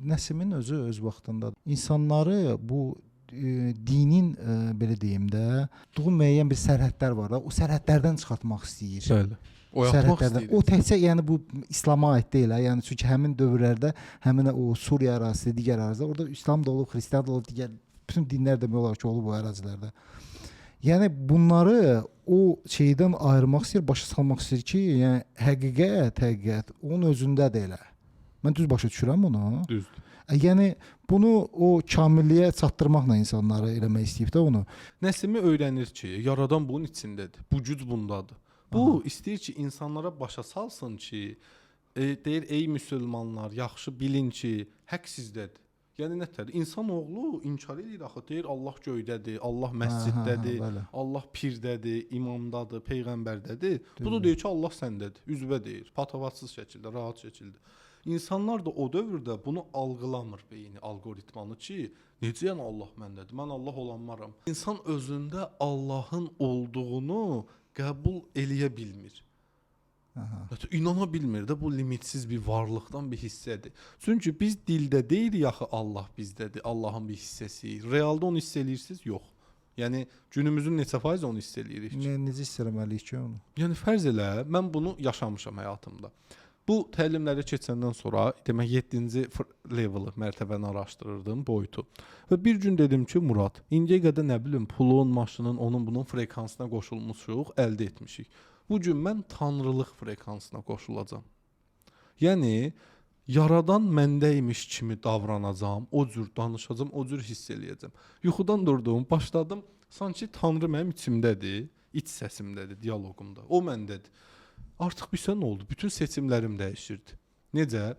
Nəsimin özü öz vaxtında insanları bu dinin belə deyim də, tutduğu müəyyən bir sərhədlər var da, o sərhədlərdən çıxartmaq istəyir. Bəli. Oyatmaq Sərhədlərdən. istəyir. O təkcə yəni bu İslama aid deyil, hə. Yəni çünki həmin dövrlərdə həmin o Suriya ərazisi, digər ərazidə orada İslam da olub, xristian da olub, digər bütün dinlər demək olar ki, olub o ərazilərdə. Yəni bunları o şeydən ayırmaq istəyir, başa salmaq istəyir ki, yəni həqiqət onun özündədir elə. Mən düz başa düşürəm bunu. Düzdür. Yəni bunu o kamilliyə çatdırmaqla insanları eləmək istəyib də onu. Nəsimi öyrənir ki, yaradan bunun içindədir. Bu güc bundadır. Bu istəyir ki, insanlara başa salsın ki, deyir ey müsəlmanlar, yaxşı bilin ki, haqq sizdədir. Yəni nətər? İnsanoğlu inkar eləyir axı, deyir Allah göydədir, Allah məsciddədir, Hə, hə, bəli. Allah pirdədir, imamdadır, peyğəmbərdədir. Bu da deyir ki, Allah səndədir. Üzvə deyir, patavatsız şəkildə, rahat şəkildə. İnsanlar da o dövrdə bunu algılamır beyni, alqoritmanı ki, necə yəni Allah məndədir? Mən Allah olanmaram. İnsan özündə Allahın olduğunu qəbul eləyə bilmir. Aha. Hətta inana bilmir də bu limitsiz bir varlıqdan bir hissədir. Çünki biz dildə deyirik axı Allah bizdədir, Allahın bir hissəsiyik. Realda onu hiss eləyirsiniz? Yox. Yəni günümüzün neçə faizi onu hiss eləyirik ki? Necə hiss eləməliyik ki onu? Yəni fərz elə, mən bunu yaşamışam həyatımda. Bu təlimlərə keçəndən sonra, demək 7-ci level-ı, mərtəbəni araşdırırdım, boyutu. Və bir gün dedim ki, Murad, indiyə qədər nə bilim pulun, maşının, onun bunun frekansına qoşulmuşuq, əldə etmişik. Bu gün mən tanrılıq frekansına qoşulacam. Yəni yaradan məndəymiş kimi davranacam, o cür danışacam, o cür hiss eləyəcəm. Yuxudan durdum, başladım, sanki tanrı mənim içimdədir, iç səsimdədir, dialoqumda. O məndədir. Artıq bilsən nə oldu? Bütün seçimlərim dəyişirdi. Necə?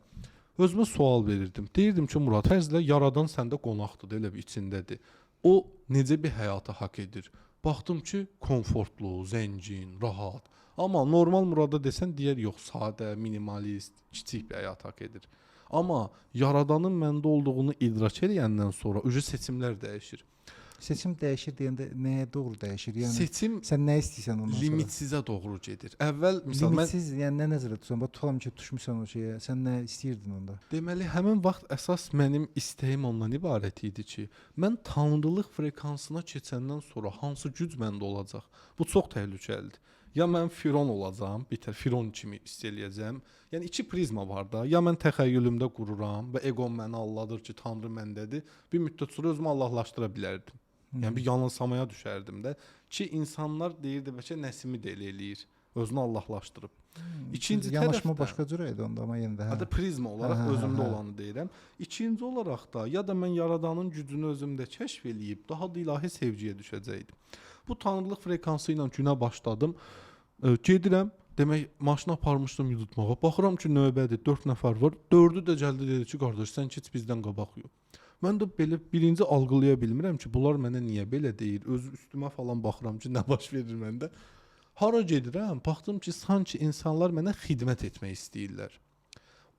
Özümə sual verirdim. Deyirdim ki, Murad, fərzlə yaradan səndə qonaqdır, elə bir içindədir. O necə bir həyata haqq edir? Baxdım ki, komfortlu, zəngin, rahat. Amma normal Murada desən deyər yox, sadə, minimalist, kiçik bir həyat haqq edir. Amma yaradanın məndə olduğunu idrak eləyəndən sonra ücə seçimlər dəyişir. Seçim dəyişir deyəndə nəyə doğru dəyişir? Yəni Seçim sən nə istəyirsən ondan sonra? limitsizə doğru gedir. Əvvəl misal mən Limitsiz, yəni nə nəzərdə tutursan? Bax tutalım ki, düşmüsən o şeyə. Sən nə istəyirdin onda? Deməli, həmin vaxt əsas mənim istəyim ondan ibarət idi ki, mən tanrılıq frekansına keçəndən sonra hansı güc məndə olacaq? Bu çox təhlükəlidir. Ya mən Firon olacağam, bitər Firon kimi hiss eləyəcəm. Yəni iki prizma var da. Ya mən təxəyyülümdə qururam və eqom məni aldadır ki, tanrı məndədir. Bir müddət sonra özümü Allahlaşdıra bilərdim. Yəni bir yanılsamaya düşərdim də ki, insanlar deyirdi bəlkə Nəsimi də elə eləyir. Özünü Allahlaşdırıb. İkinci yanaşma tərəfdən- başqa cür idi onda, amma yenə də hə. Hətta prizma olaraq Hə, hə, özümdə hə. olanı deyirəm. İkinci olaraq da ya da mən yaradanın gücünü özümdə kəşf eləyib daha da ilahi sevgiyə düşəcəkdim. Bu tanrılıq frekansı ilə günə başladım. Gedirəm, demək maşını aparmışdım yudutmağa. Baxıram ki, növbədir, 4 nəfər var. 4-ü də gəldi dedi ki, qardaş sən keç bizdən qabaq yu. Mən də belə birinci algılaya bilmirəm ki, bunlar mənə niyə belə deyir. Öz üstümə falan baxıram ki, nə baş verir məndə. Hara gedirəm, baxdım ki, sanki insanlar mənə xidmət etmək istəyirlər.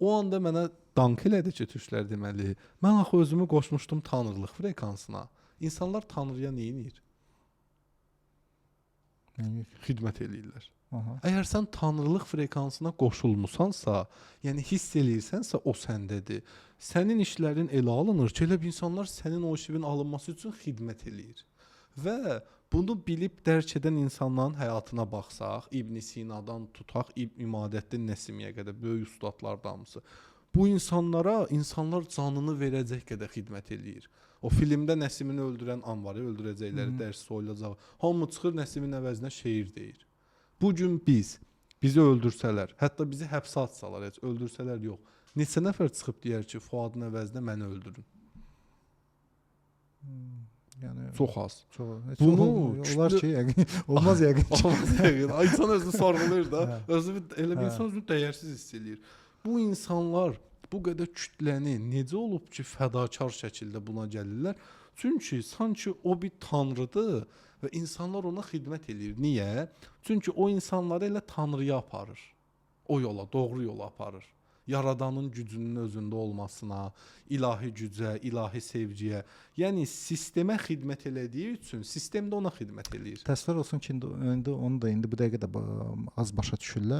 O anda mənə dank elədi ki, türklər deməli, mən axı özümü qoşmuşdum tanrılıq frekansına. İnsanlar tanrıya nə edir? Yəni, Xidmət eləyirlər. aha. Əgər sən tanrılıq frekansına qoşulmusansa, yəni hiss eləyirsənsə o səndədir. Sənin işlərin elə alınır ki, elə bir insanlar sənin o işin alınması üçün xidmət eləyir. Və bunu bilib dərk edən insanların həyatına baxsaq, İbn Sinadan tutaq İbn İmadəddin Nəsimiyə qədər böyük ustadlar hamısı. Bu insanlara insanlar canını verəcək qədər xidmət eləyir. O filmdə Nəsimini öldürən an var, ya, öldürəcəkləri, dərs soyulacaq. Hamı çıxır Nəsimin əvəzinə şeir deyir. Bu gün bizi öldürsələr, hətta bizi həbsə atsalar, heç öldürsələr yox. Neçə nəfər çıxıb deyər ki, Fuadın əvəzinə məni öldürün. Yəni Çox az. çox. Heç Bunu olar ki, yəqin olmaz yəqin ki. Olmaz yəqin. Ay, İnsan özünü sorğulayır da. Hə. Özünü elə bir Hə. insan özünü dəyərsiz hiss eləyir. Bu insanlar bu qədər kütləni necə olub ki, fədakar şəkildə buna gəlirlər? Çünki sanki o bir tanrıdır və insanlar ona xidmət eləyir. Niyə? Çünki o insanları elə tanrıya aparır. O yola, doğru yola aparır. Yaradanın gücünün özündə olmasına, ilahi gücə, ilahi sevgiyə, yəni sistemə xidmət elədiyi üçün sistem də ona xidmət eləyir. Təəssüflər olsun ki, indi onu da indi bu dəqiqə də az başa düşürlər.